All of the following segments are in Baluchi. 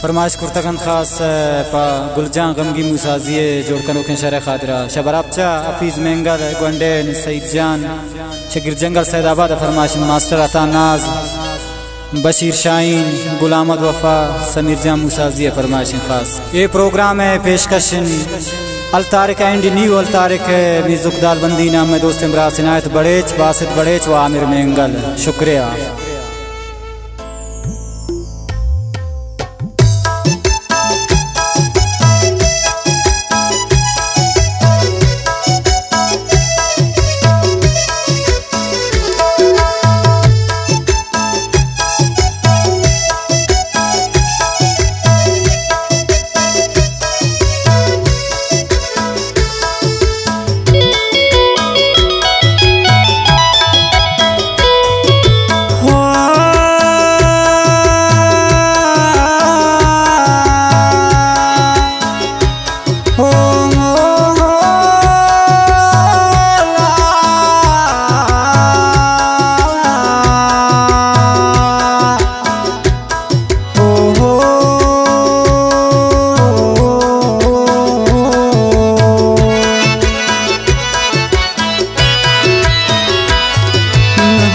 فرمائش کرتگ انت خاص، ء، پہ گل جان غمگین موسازی ء جوڑ کنوکیں شعر ء خاطرا۔ شہ برابچہ حفیظ مینگل، گونڈین سعید جان، شہ گرجنگل سید آباد ء فرمائش انت، ماسٹر عطا ناز، بشیر شاہین، گل احمد وفا، سمیر جان موسازی ء فرمائش انت خاص۔ اے پروگرام ء پیشکش انت الطارق اینڈ نیو الطارق ء میزک دالبندی نام ء دوستیں براس عنایت بڑیچ، باسط بڑیچ و عامر مینگل۔ شکریہ۔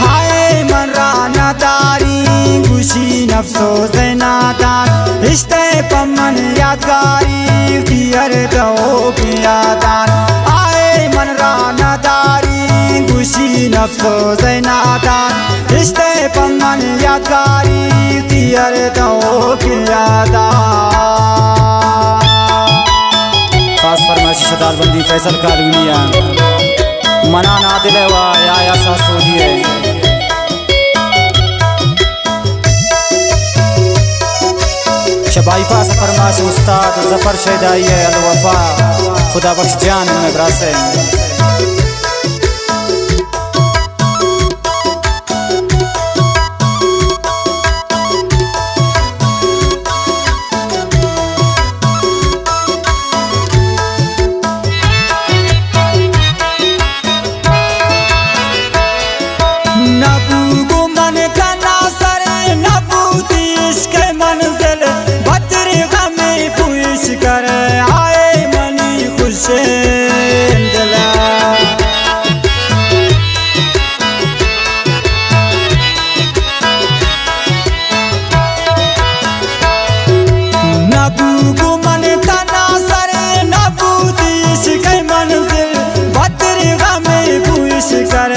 ہائے من را نداری، گوشی نفس و زنادان، اشتے پمن یادگاری، تیار دو یادان۔ ہائے من را نداری، گوشی نفس و زنادان، اشتے پمن یادگاری، تیار دو یادان۔ خاص فرمائشی شہ دالبندی فیصل کالونی ء، منان عادل ء و یحییٰ ساسودی ء۔ شہ بائی پاس ء فرمائش استاد ظفر شیدائی ء الوفا، خدا بخش جان ء مئے براس ء۔ نبو گوں من تنا سر، نبو عشق منزل، بتر غم پوش کر، آئے منی خوشیں دلا۔ نبو گوں من تنا سر، نبو عشق منزل، بتر غم پوش کر،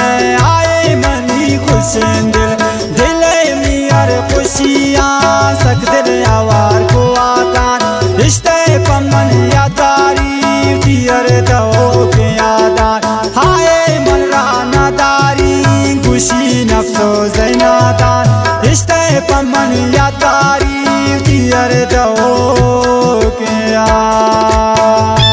آئے منی خوشیں دل۔ دل ء میار خوشیاں سک دل آوار کو آتان، اشتے پمن یادگاری، تیار دو کے یادان۔ ہائے من را نداری، گوشی نفس و زنادان، اشتے پمن یادگاری، تیار دو کے یادان۔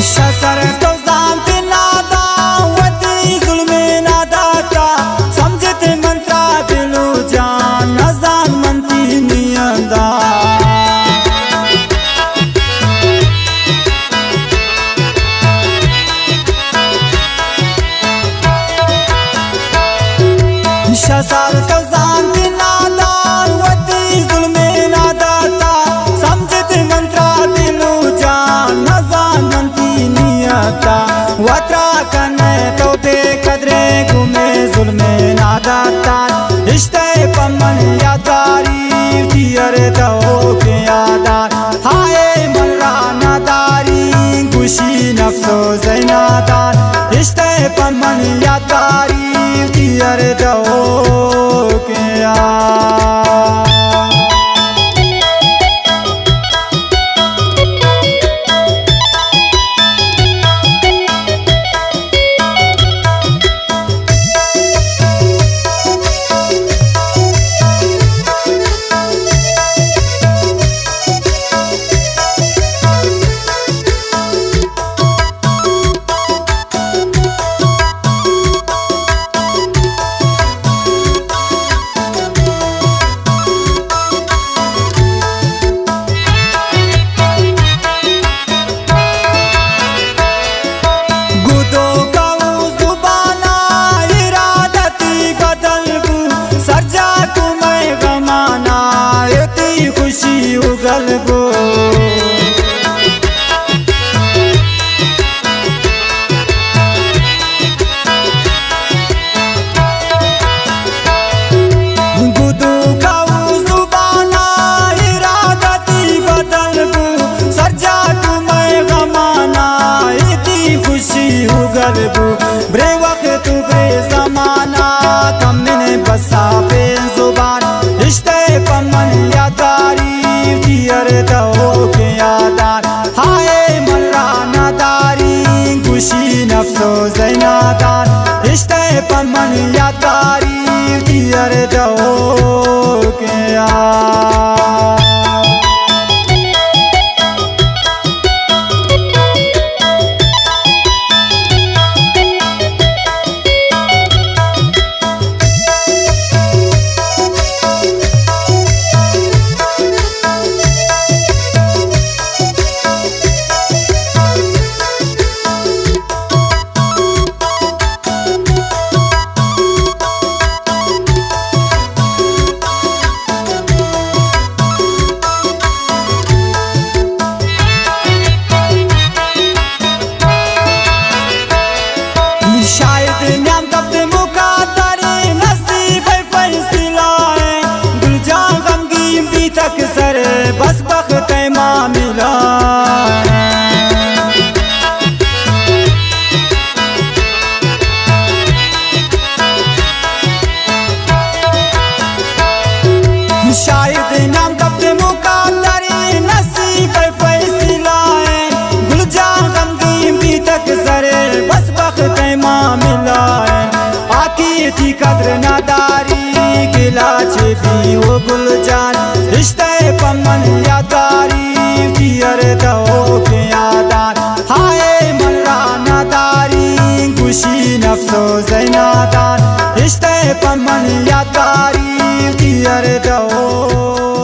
شہ سر تو زانت ناداں، وتی ظلم ناداتا، سمجھت من ترا دل و جان، نزان من تی نیادا۔ شہ سر تو زانت ناداں، وتی ظلم ناداتا، سمجھت من ترا دل و جان، نزان من تی نیتا۔ وترا کنے تو بے قدرے گمے ظلم ناداتا، اشتے پمن یادگاری، تیار تو کے یادان۔ ہائے من را نداری، گوشی نفس و زنادان، اشتے پمن یادگاری، تیار دو کے یادان۔ بو۔ برے وقت و برے زمانہ تمن بسا بے زبان، اشتے پمن یاداری تیار دو کے یادان۔ ہائے من را نداری گوشی نفس و زینادان، اشتے پمن یاداری تیار دو کے یادان۔ شاید نیام تب مقدر نصیب فیصلہ ہے، گل جان غمگین بی تک سر بس بخت معاملہ۔ شاید نام کپت مقدر نصیب فیصلہ ہے، گل جان غمگین بی تک سر بس بخت معاملہ ہے۔ آکی تی قدر نداری گلا چے بی و گل جان، رشتہ پمن یادگاری تیار دو کے یادان۔ ہائے من را نداری گوشی نفس و زینادان، اشتے پمن یادگاری تیار دو۔